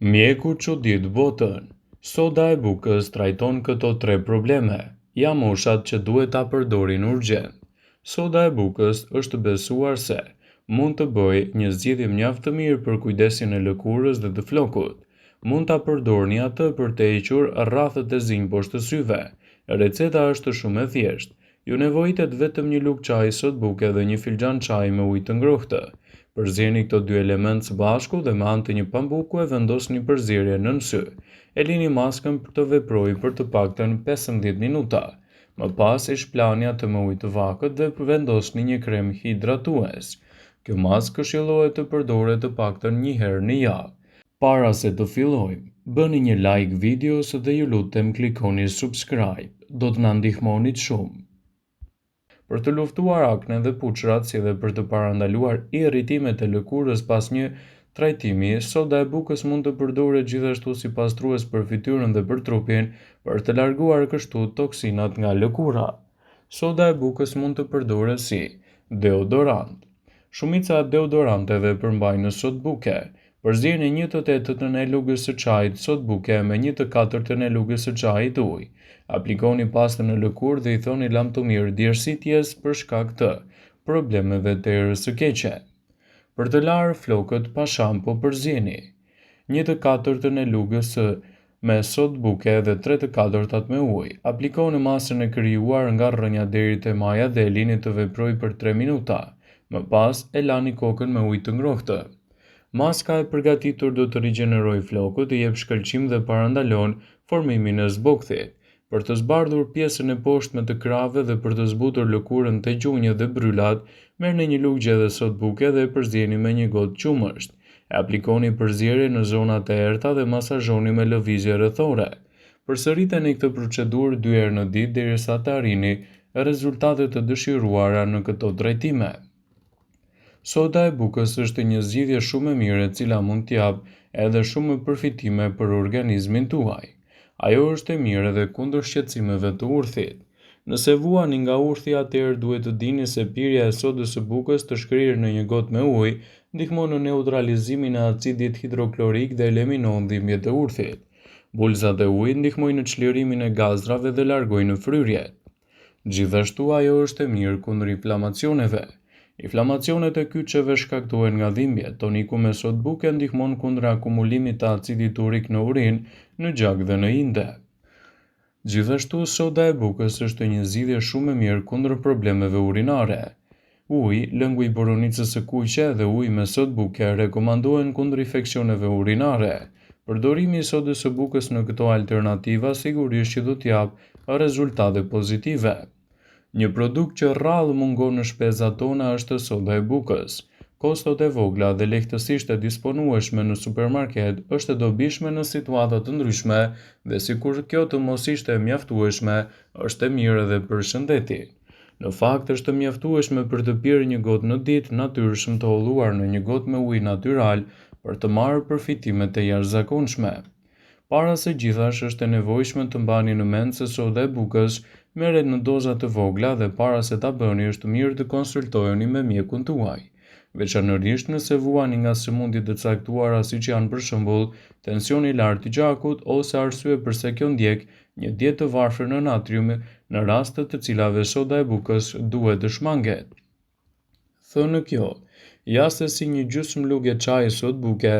Mjeku çudit botën. Soda e bukës trajton këto tre probleme. Ja moshat që duhet ta përdorin urgjent. Soda e bukës është besuar se mund të bëjë një zgjidhje mjaft të mirë për kujdesin e lëkurës dhe të flokut. Mund ta përdorni atë për të hequr rrathët e zinj poshtë syve. Receta është shumë e thjeshtë. Ju nevojitet vetëm një lugë çaji sodë buke dhe një filxhan çaji me ujë të ngrohtë. Përzieni këto dy elementë së bashku dhe me anë të një pambuku e vendosni përzierjen nën sy. E lini maskën të veprojë për të paktën 15 minuta. Më pas e shplani atë me ujë të vakët dhe vendosni një krem hidratues. Kjo maskë këshillohet të përdoret të paktën një herë në javë. Para se të fillojmë, bëni një like videos dhe ju lutem klikoni subscribe, do të na ndihmonit shumë. Për të luftuar akne dhe puçrat si dhe për të parandaluar irritimet e lëkurës pas një trajtimi, soda e bukës mund të përdoret gjithashtu si pastrues për fytyrën dhe për trupin, për të larguar kështu toksinat nga lëkura. Soda e bukës mund të përdoret si deodorant. Shumica e deodoranteve përmbajnë sodë buke. Përzieni një të tetëtën e lugës së çajit sodë buke me një të katërtën e lugës së çajit ujë. Aplikoni pastën në lëkurë dhe i thoni lamtumirë djersitjes për shkak të problemeve të erës së keqe. Për të larë flokët pa shampo përzieni një të katërtën e lugës së me sodë buke dhe tre të katërtat me ujë. Aplikoni masën e krijuar nga rrënja deri te maja dhe e lini të veprojë për 3 minuta. Më pas e lani kokën me ujë të ngrohtë. Maska e përgatitur do të rigjenerojë flokët, i jep shkëlqim dhe parandalon formimin e zbokthit. Për të zbardhur pjesën e poshtme të krahëve dhe për të zbutur lëkurën te gjunjët dhe brylat, merrni një lugë gjelle sodë buke dhe e përzieni me një gotë qumësht. E aplikoni përzierjen në zonat e errëta dhe masazhoni me lëvizje rrethore. Përsëriteni këtë procedurë dy herë në ditë derisa të arrini rezultate të dëshiruara në këto trajtime. Soda e bukës është një zgjidhje shumë e mirë e cila mund të japë edhe shumë përfitime për organizmin tuaj. Ajo është e mirë edhe kundër shqetësimeve të urthit. Nëse vuani nga urthi atëherë duhet të dini se pirja e sodës së bukës të shkrirë në një gotë me ujë ndihmon në neutralizimin e acidit hidroklorik dhe eliminon dhimbjet e urthit. Bulëzat e ujit ndihmojnë në çlirimin e gazrave dhe largojnë fryrjet. Gjithashtu ajo është e mirë kundër inflamacioneve. Inflamacionet e kyçeve shkaktohen nga dhimbjet. Toniku me sodë buke ndihmon kundër akumulimit të acidit urik në urinë, në gjak dhe në inde. Gjithashtu soda e bukës është një zgjidhje shumë e mirë kundër problemeve urinare. Uji, lëngu i boronicës së kuqe dhe uji me sodë buke rekomandohen kundër infeksioneve urinare. Përdorimi i sodës së bukës në këto alternativa sigurisht që do të japë rezultate pozitive. Një produkt që rrallë mungon në shpezat tona është soda e bukës. Kostot e vogla dhe lehtësisht e disponueshme në supermarket është e dobishme në situata të ndryshme dhe sikur kjo të mos ishte e mjaftueshme, është e mirë edhe për shëndetin. Në fakt është e mjaftueshme për të pirë një gotë në ditë natyrshëm të holluar në një gotë me ujë natyral për të marrë përfitimet e jashtëzakonshme. Para së gjithash është e nevojshme të mbani në mend se soda e bukës merret në doza të vogla dhe para se ta bëni është mirë të konsultoheni me mjekun tuaj. Veçanërisht nëse vuani nga sëmundje të caktuara siç janë për shembull tensioni i lartë i gjakut ose arsye përse kjo ndjek një dietë të varfër në natrium në raste të cilave soda e bukës duhet të shmanget. Thënë kjo, ja se si një gjysmë luge çaji sodë buke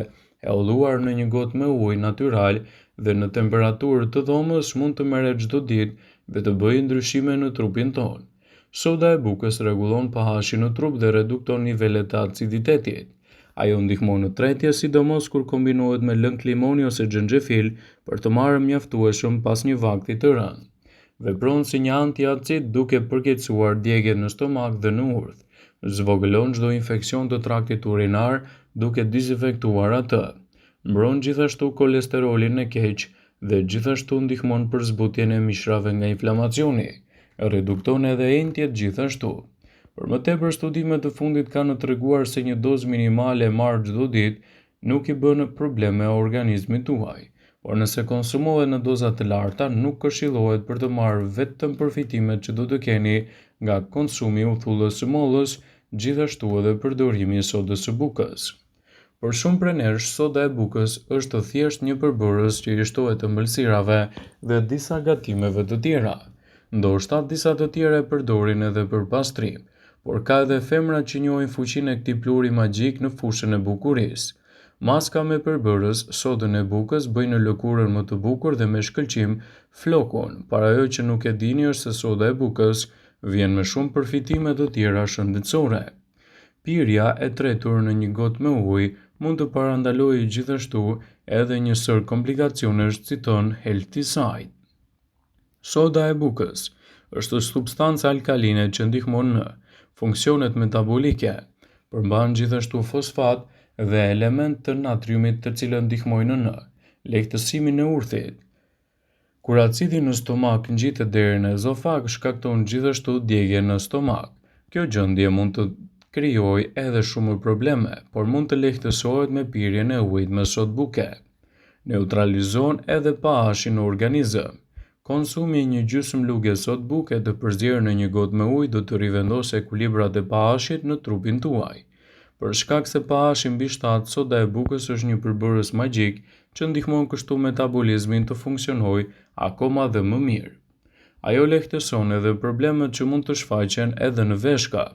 e holluar në një gotë me ujë natyral dhe në temperaturë të dhomës mund të merret çdo ditë dhe të bëjë ndryshime në trupin tonë. Soda e bukës rregullon pH-in në trup dhe redukton nivelet e aciditetit. Ajo ndihmon në tretje, sidomos kur kombinohet me lëng limoni ose xhenxhefil për të marrë mjaftueshëm pas një vakti të rëndë. Vepron si një antiacid duke përkeqësuar djegiet në stomak dhe në urth. Zvogëlon çdo infeksion të traktit urinar duke dezinfektuar atë. Mbron gjithashtu kolesterolin e keq dhe gjithashtu ndihmon për zbutjen e mishrave nga inflamacioni. Redukton edhe enjtjet gjithashtu. Për më tepër studime të fundit kanë treguar se një dozë minimale e marrë çdo ditë nuk i bën probleme organizmit tuaj, por nëse konsumohet në doza të larta nuk këshillohet për të marrë vetëm përfitimet që do të keni nga konsumi i uthullës së mollës, gjithashtu edhe përdorimi i sodës së bukës. Për shumë prej nesh, soda e bukës është thjesht një përbërës që i shtohet ëmbëlsirave dhe disa gatimeve të tjera. Ndoshta disa të tjerë e përdorin edhe për pastrim, por ka edhe femra që njohin fuqinë e këtij pluhuri magjik në fushën e bukurisë. Maska me përbërës sodën e bukës bëjnë lëkurën më të bukur dhe me shkëlqim flokun, por ajo që nuk e dini është se soda e bukës vjen me shumë përfitime të tjera shëndetësore. Pirja e tretur në një gotë me ujë mund të parandalojë gjithashtu edhe një sërë komplikacionesh, citon Healthyside. Soda e bukës është substancë alkaline që ndihmon në funksionet metabolike. Përmban gjithashtu fosfat dhe elementë të natriumit të cilët ndihmojnë në lehtësimin e urthit. Kur acidi në stomak ngjitet deri në ezofag, shkakton gjithashtu djegie në stomak. Kjo gjendje mund të krijojë edhe shumë probleme, por mund të lehtësohet me pirjen e ujit me sodë buke. Neutralizon edhe pH-in në organizëm. Konsumi i një gjysmë luge sodë buke të përzier në një gotë me ujë do të rivendosë ekuilibrat e pH-it në trupin tuaj. Për shkak se pH-i mbi 7, soda e bukës është një përbërës magjik që ndihmon kështu metabolizmin të funksionojë akoma dhe më mirë. Ajo lehtëson edhe problemet që mund të shfaqen edhe në veshka.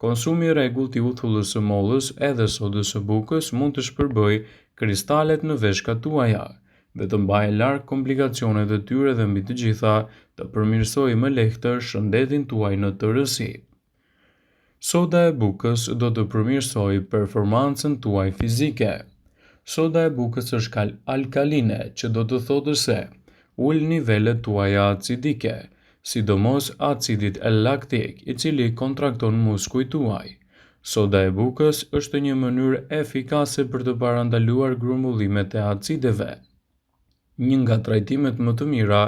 Konsumi i rregullt i uthullës së mollës edhe sodës së bukës mund të shpërbëjë kristalet në veshkat tuaja dhe të mbajë larg komplikacionet e tyre dhe mbi të gjitha të përmirësojë më lehtë shëndetin tuaj në tërësi. Soda e bukës do të përmirësojë performancën tuaj fizike. Soda e bukës është alkaline, që do të thotë se ul nivelet tuaja acidike, sidomos acidit laktik, i cili kontrakton muskujt tuaj. Soda e bukës është një mënyrë efikase për të parandaluar grumbullimet e acideve. Një nga trajtimet më të mira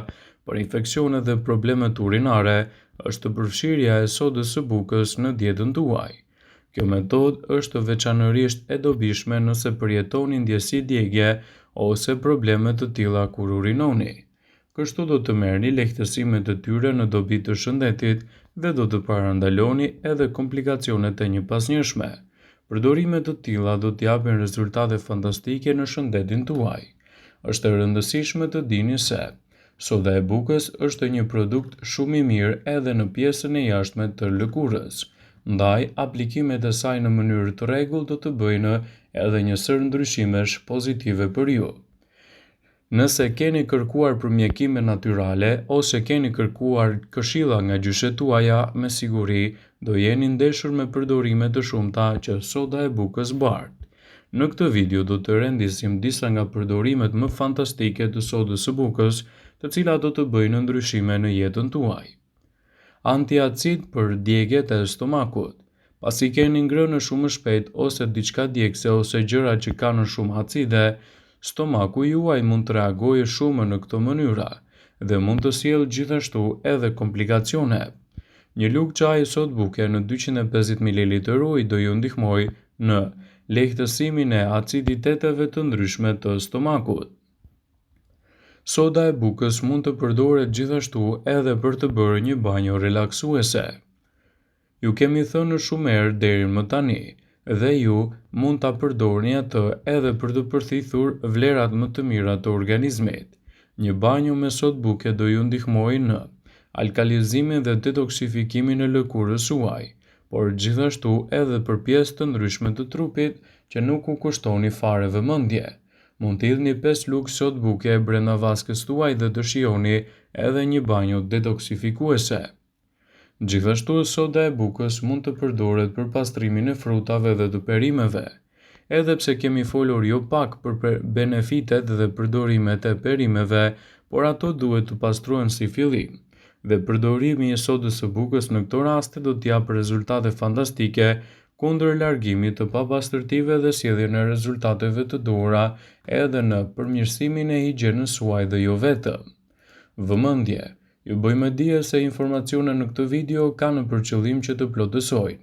për infeksionet dhe problemet urinare është përfshirja e sodës së bukës në dietën tuaj. Kjo metodë është veçanërisht e dobishme nëse përjetoni ndjesi djegie ose probleme të tilla kur urinoni. Kështu do të merrni lehtësimet e tyre në dobi të shëndetit dhe do të parandaloni edhe komplikacionet e njëpasnjëshme. Përdorime të tilla do të japin rezultate fantastike në shëndetin tuaj. Është e rëndësishme të dini se soda e bukës është një produkt shumë i mirë edhe në pjesën e jashtme të lëkurës. Ndaj, aplikimet e saj në mënyrë të rregullt do të bëjnë edhe një sërë ndryshimesh pozitive për ju. Nëse keni kërkuar për mjekime natyrale ose keni kërkuar këshilla nga gjyshet tuaja, me siguri do jeni ndeshur me përdorime të shumta që soda e bukës bart. Në këtë video do të rendisim disa nga përdorimet më fantastike të sodës së bukës, të cilat do të bëjnë ndryshime në jetën tuaj. Antiacid për djegiet e stomakut. Pasi keni ngrënë shumë shpejt ose diçka djegëse ose gjëra që kanë shumë acide, stomaku juaj mund të reagojë shumë në këto mënyra dhe mund të sjellë gjithashtu edhe komplikacione. Një lugë çaji sodë buke në 250 ml ujë do ju ndihmojë në lehtësimin e aciditeteve të ndryshme të stomakut. Soda e bukës mund të përdoret gjithashtu edhe për të bërë një banjo relaksuese. Ju kemi thënë shumë herë deri më tani, dhe ju mund ta përdorni atë edhe për të përthithur vlerat më të mira të organizmit. Një banjo me sodë buke do ju ndihmojë në alkalizimin dhe detoksifikimin e lëkurës suaj, por gjithashtu edhe për pjesë të ndryshme të trupit që nuk u kushtoni fare vëmendje. Mund të hidhni 5 lugë sodë buke brenda vaskës tuaj dhe të shijoni edhe një banjo detoksifikuese. Gjithashtu, soda e bukës mund të përdoret për pastrimin e frutave dhe të perimeve. Edhe pse kemi folur jo pak për benefitet dhe përdorimet e perimeve, por ato duhet të pastrohen si fillim. Dhe përdorimi i sodës së bukës në këto raste do të japë rezultate fantastike kundër largimit të papastërtive dhe sjelljen e rezultateve të duhura edhe në përmirësimin e higjienës suaj dhe jo vetëm. Vëmendje! Ju bëj me dije se informacionet në këtë video kanë për qëllim që të plotësojnë,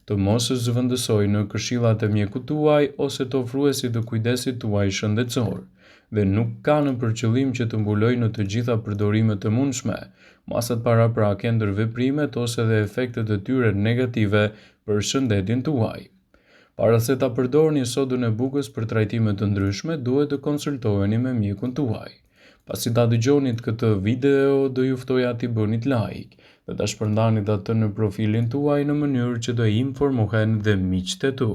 të mos zëvendësojnë këshillat e mjekut tuaj ose të ofruesit të kujdesit tuaj shëndetësor, dhe nuk kanë për qëllim që të mbulojnë të gjitha përdorimet e mundshme, masat paraprake, ndërveprimet ose dhe efektet e tyre negative për shëndetin tuaj. Para se ta përdorni sodën e bukës për trajtime të ndryshme, duhet të konsultoheni me mjekun tuaj. Pasi ta dëgjonit këtë video, do ju ftoja t'i bënit like dhe ta shpërndanit atë në profilin tuaj në mënyrë që të informohen dhe miqtë e tu.